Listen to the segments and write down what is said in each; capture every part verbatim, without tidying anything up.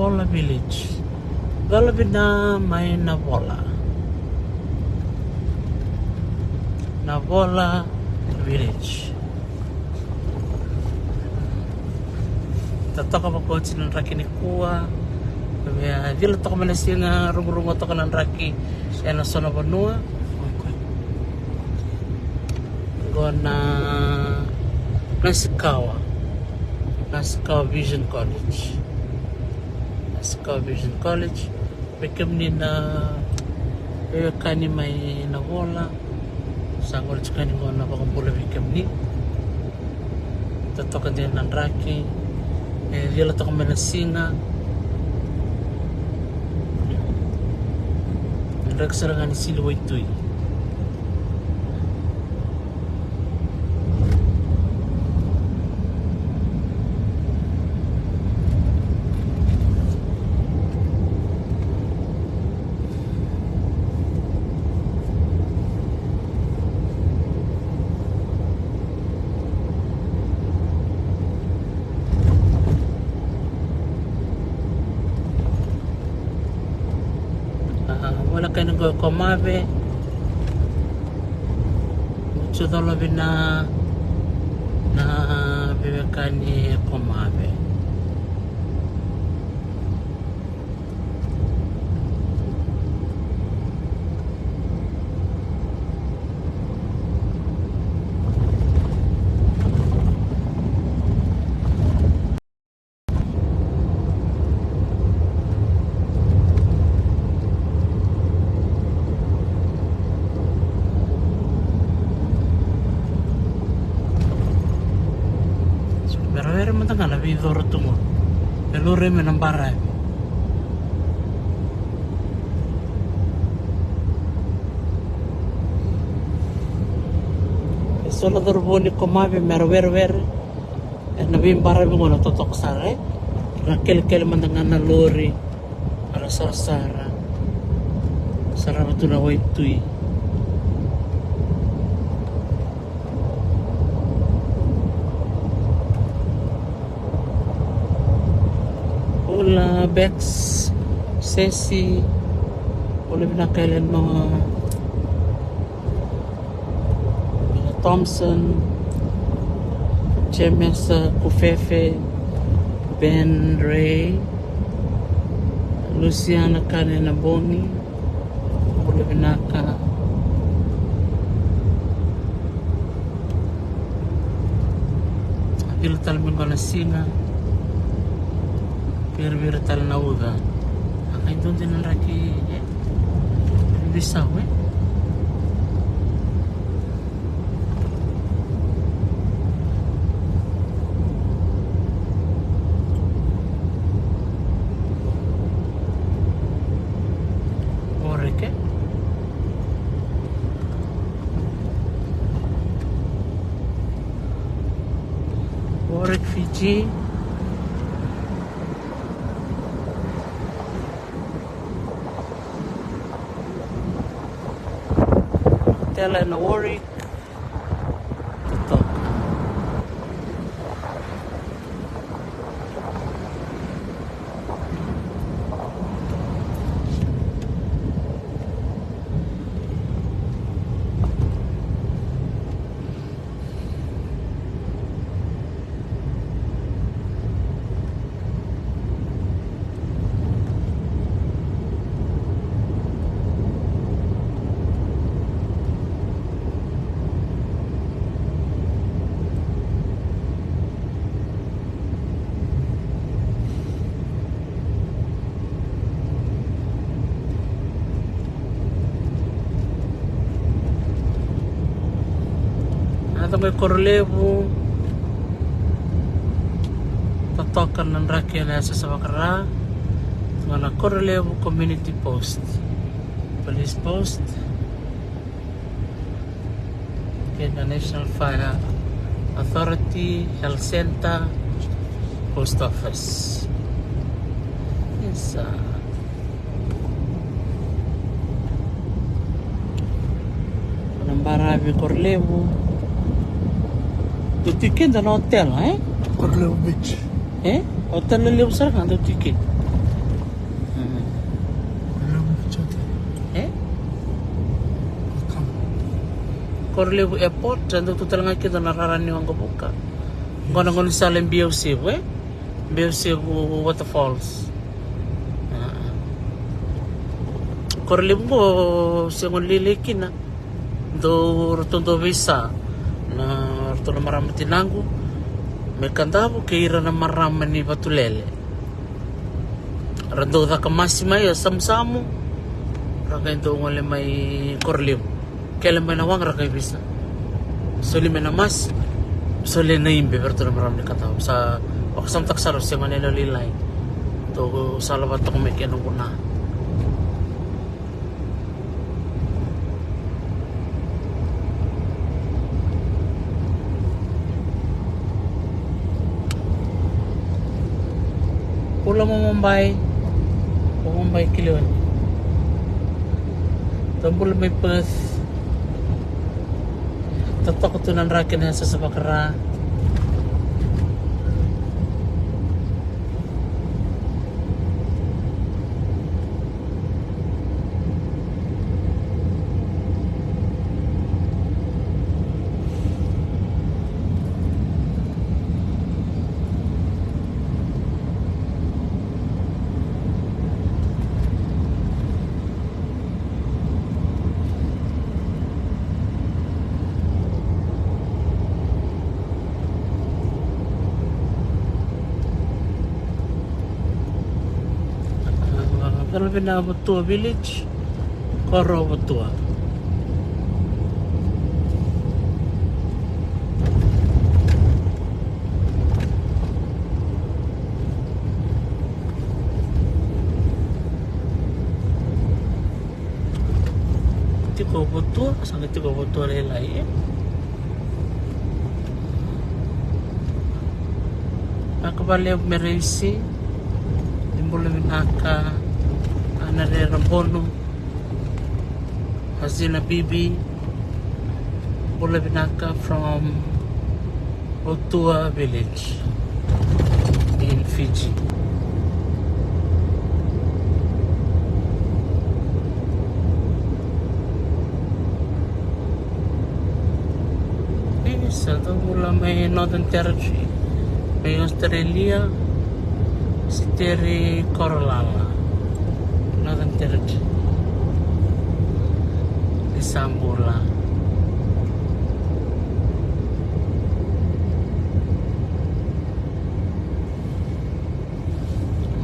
Navola Village. Galavina mai Navola. Navola Village. Totoka vakaoti na draki nikua. Via cila toka mai na siga, rugurugua toka na draki ena so na vanua. Qo na Nasikawa, Nasikawa Vision College. Nasikawa Vision College. Vei kemuni na veiwekani mai Navola, sa gole tiko yani qo na vakabula vei kemuni. Totoka dina na draki, e cila toka mai na siga. Draki sara ga ni sili waitui. A, voleka yani qo e Komave. Mutu colovi na, na veiwekani e Komave. Werewere mada ga na veicoro tu qo. E lori me na baravi. E so na cauravou ni Komave mera werewere. Ena veibaravi qo na totoka sara, e? Ra kelekele mada ga na lori, ra sarasara. Sarava tu na waitui. Bula Bex, Sesi, bula vinaka Eleanor. Thompson, James Kufefe, Ben Ray, Luciana Kane Naboni, bula vinaka. Cila tale mai qo na siga. Viriviri tale na uca. A kai dua dina na draki, e? Veisau, e? Warwick, e? Warwick, Fiji. Tela ena Warwick. A, qo e Korolevu. Totoka na draki ena yasayasa vakaRa. Qo na Korolevu Community Post, Police Post. Kei na National Fire Authority, Health Centre, Post Office. Isa. Na baravi Korolevu. Dau tu i keda na otela, e? Korolevu Beach. E? Otela levu sara ga dau tu i keda. Korolevu Airport, e dau tu tale ga kina na rara ni waqavuka. Qo na gaunisala e Biausevu, e? Biausevu Waterfalls. A. Korolevu qo se gone lailai kina. Dau ratou dau veisa na ratou na marama tinaqu mai Kadavu kei ira na marama ni Vatulele. Ra dau caka masi mai o Samusamu, ra qai dau gole mai Korolevu. Kele mai na waqa ra qai veisa. Soli mai na masi, soli na ibe vei ratou na marama ni Kadavu. Sa vakasamataka sara o se gone lailai. Dau salavata toka mai kei na guna. Bula mo Mumbai, mo Mumbai Kilioni. Tou bula mai Perth. Totoka tu na draki na yasayasa vakara. Cala vei na Votua Village, koro Votua. Tiko Votua, sa qai tiko Votua lailai, e? Vinaka vakalevu Meraisi, ni bula vinaka, Ana Rera Bono, Hazina Bibi, bula vinaka from Votua Village in Fiji. Ni sa dau bula mai Northern Territory, mai Australia, Siteri Korolala, Northern Territory. Ni sa bula.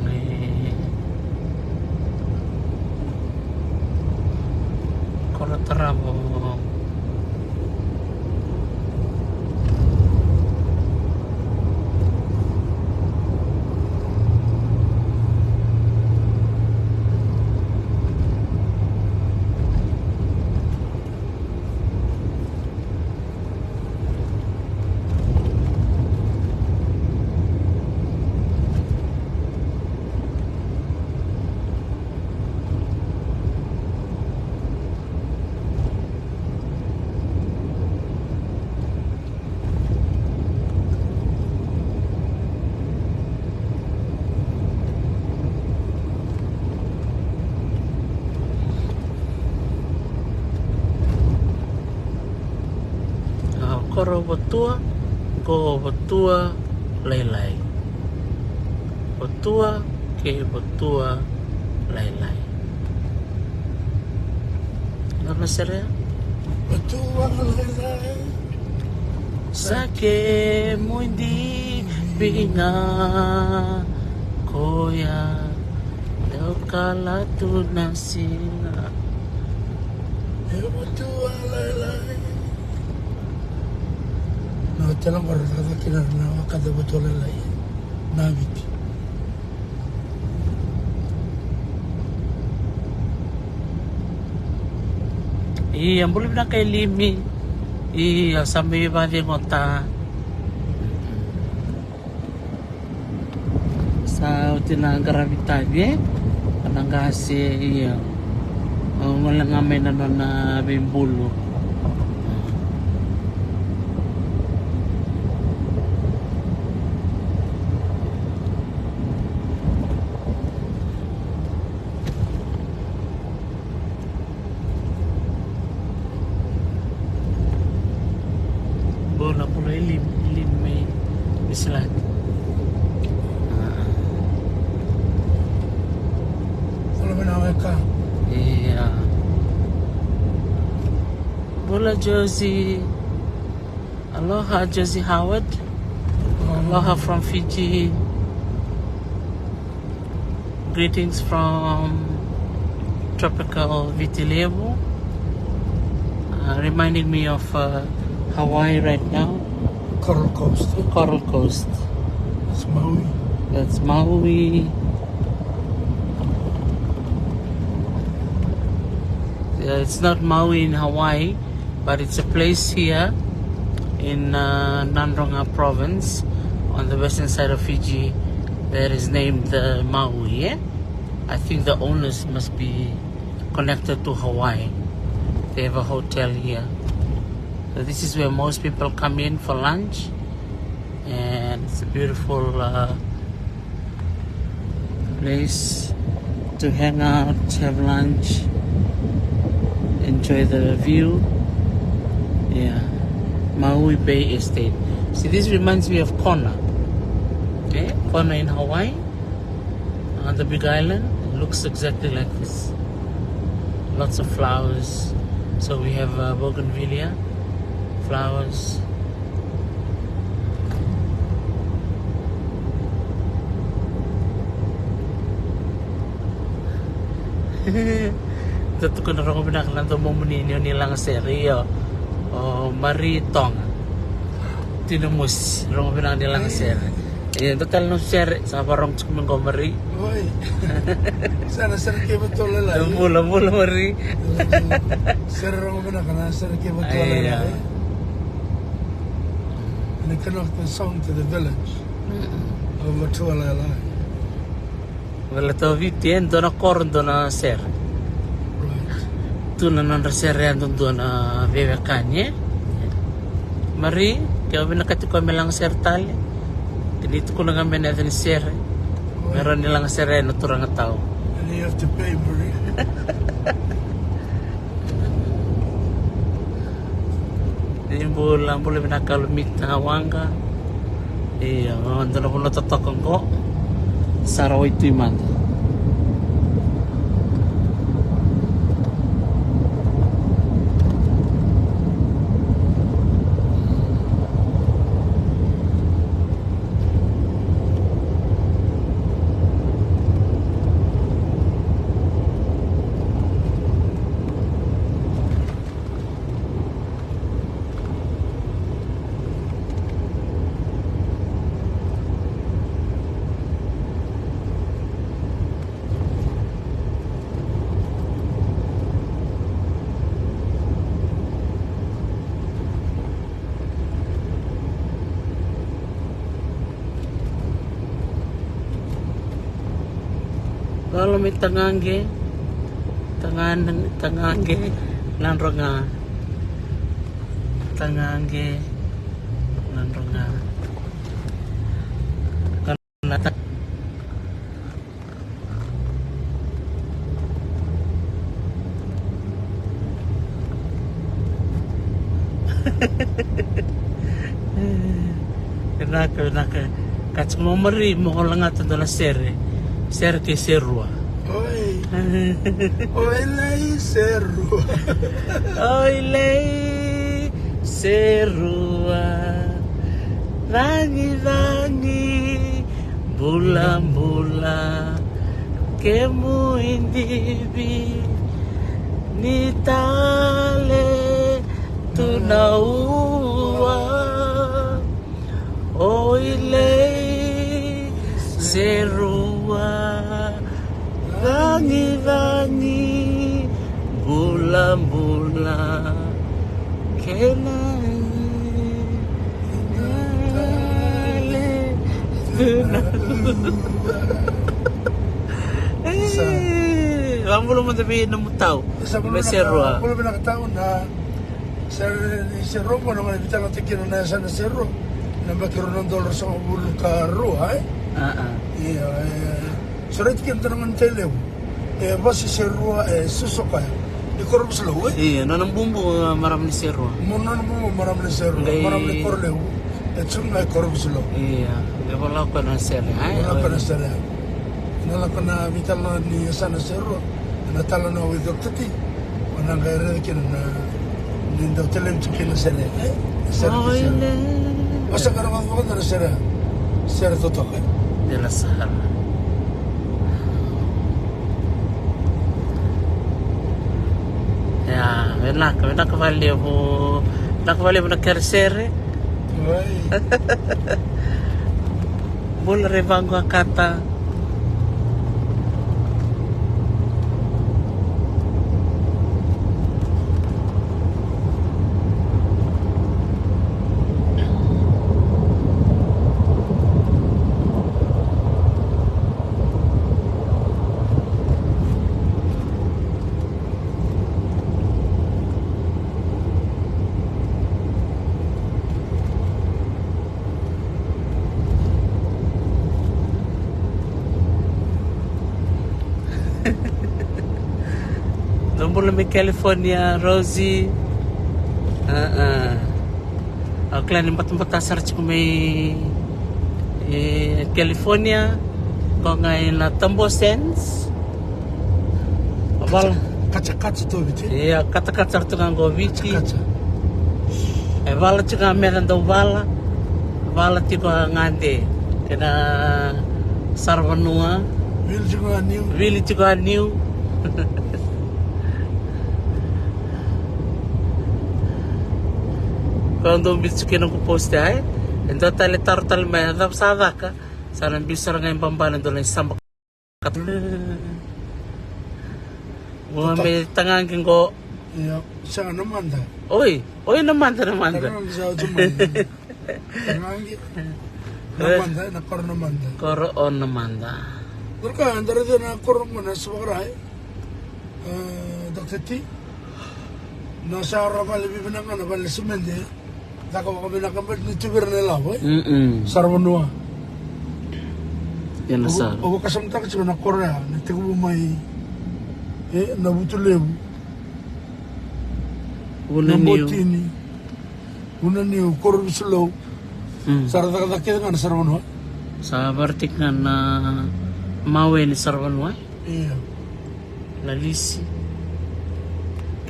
Ni koro tarava. A, koro Votua, qo Votua lailai. Votua kei Votua lailai. Na masere? Votua lailai. Sa kemuni ga koya, dau kala tu na siga. E Votua lailai. Na hotel qo ra cakacaka kina na waka e Votua lailai. Na Viti. Ia, bula vinaka e Limi. Ia, sa mai vakacegata. Sa oti na qaravi tavi, e? Na qase, ia. Au gole ga mai na nona veibulu. Sila. Ia. Bula Josie. Aloha Josie Howard. Aloha from Fiji. Greetings from tropical Viti Levu. Uh, reminding me of uh, Hawaii right now. Coral Coast. Coral Coast. That's Maui. That's Maui. Yeah, it's not Maui in Hawaii, but it's a place here in uh, Nadroga province on the western side of Fiji that is named uh, Maui. Yeah? I think the owners must be connected to Hawaii. They have a hotel here. So this is where most people come in for lunch. And it's a beautiful uh, place to hang out, have lunch, enjoy the view. Yeah, Maui Bay Estate. See, this reminds me of Kona. Okay, Kona in Hawaii, on the Big Island. It looks exactly like this. Lots of flowers. So we have uh, bougainvillea flowers. Da tukuna rogo vinaka na domomuni ni o ni lagasere, io. O Marie Toga. Tinamusi, rogo vinaka ni lagasere. Io, da tale na sere, sa varogo tiko me qo Marie. Oi. Sa na sere kei Vatualalai. Bula, bula Marie. Sere rogo vinaka na sere kei Vatualalai. Io. And they connect the song to the village of Vatualalai. Vale, tau Viti e dua na koro, dua na sere. Right. Tu na nodra sere yadudua na veiwekani e. Marie, ke o vinakati koya me lagasere tale, ke ni tukuna ga me na yaca ni sere. Right. Me rawa ni lagasere na turaga tau. And you have to pay, Marie. Ni bula, bula vinaka Lomita Waqa. Io, dua na vanua totoka qo. Sara waitui mada. Lolo me tagage, tagage, tagage, Nadroga. Tagage, Nadroga. Kana ta- Vinaka, vinaka. Ka tiko mai Marie mo lagata dua na sere. Sere kei Serua. Oi. Oi lei Serua. Oi lei Serua. Cagicagi. Bulabula, kemu i divi, ni tale tu na ua. Oi lei Serua, cagicagi, bulabula, kena tale tu na ua. Sa. E, vabula mada vei nomu tau. Sa bula me vinaka, Serua. Bula vinaka tau na Serua, Serua, na gona vitalataki kina na yasana Serua. Na baki rua na udolu ruasagavulu ka rua, e? A, a. Ia, e, sa raici kina dua na gone Tailevu. E, Vasi Serua, e, susu o koya. Ni Korovasalou, e? Io, nona bubu, e, marama ni Serua. Mo nona bubu marama ni Serua, qai marama ni Korolevu. E tiko ga e Korovisilou. Ia, e vola o koya na sere, ai? Vola o koya na sere. Na lako na veitalanoa ni yasana sere rua, na talanoa with Doctor T. O na qai raica kina na, ni dau talanoa tiko kina na sere, e? Na sere. O, ki sere. Ile. O sa qai raica vakadua na sere. Sere totoka. Dela sara. Ia, vinaka, vinaka vakalevu. Vinaka vakalevu na kerekere. Oi. Bula rai vaqo Akata. Dou bula mai California, Rosie. A, a. Au kila ni batabata sara tiko mai, e, California. Ko ga i na Tabua Sands. Vala. Katakata tu Viti. Ia, katakata tu ga qo Viti. Katakata. E vala tu ga me da dau vala. Vala tiko a gade. Kena saravanua. Vili tiko a niu. Vili tiko a niu. Ko dou biu tiko kina ko post ai. E dua tale taro tale mai, a cava sa caka. Sa na biu sara ga i babana dou lai saba. Ua me tagaqi qo. Ia, sega na mada. Oi, oi na mada, na mada. Tagaqi sa oti mada. Tagaqi. Na mada, na koro na mada. Koro o na mada. Dua ka, da raica na koro qo na Sivakarai. E, Doctor T. Na sa ra vale vivinaka na vale simede. Caka vakavinaka beka ni tu vei ira na ilavo, e? Mm-mm. Saravanua. Ia na sara. Au vakasamataka tiko na koro ya, na tekivu mai, e, Navutulevu. Vunaniu. Nabotini. Vunaniu, Korovisilou. Mm. Sa ra cakacaka kece ga na saravanua. Sa vakaraitaki ga na mawe ni saravanua. Ia. Lalisi.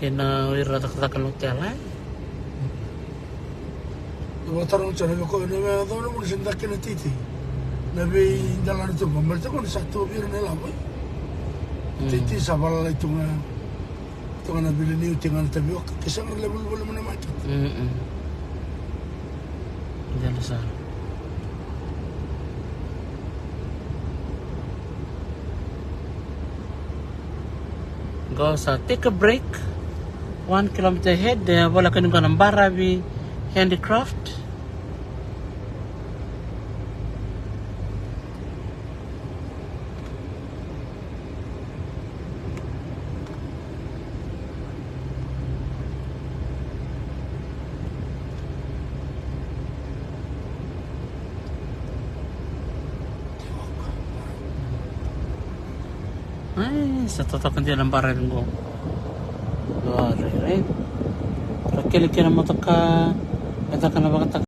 Kei na ira cakacaka na otela, e? Au vakataroga tiko na vei koya na vei yacova na vuna se caka kina na teitei. Na veidelana tu, baleta koya na sa tu vei ira na ilavo, e? Mm. Teitei sa valalai tu ga, tu ga na vili niu, tiko ga na tavioka, ke sega ra lai volivoli mai na maketi. Mm-mm. Dela sara. Qo sa take a break. One kilometer ahead, e voleka ni qo na Baravi Handicraft. Ai, sa totoka dina na baravi qo. Qo rairai. Ra kele kina motoka, e caka na vakataka.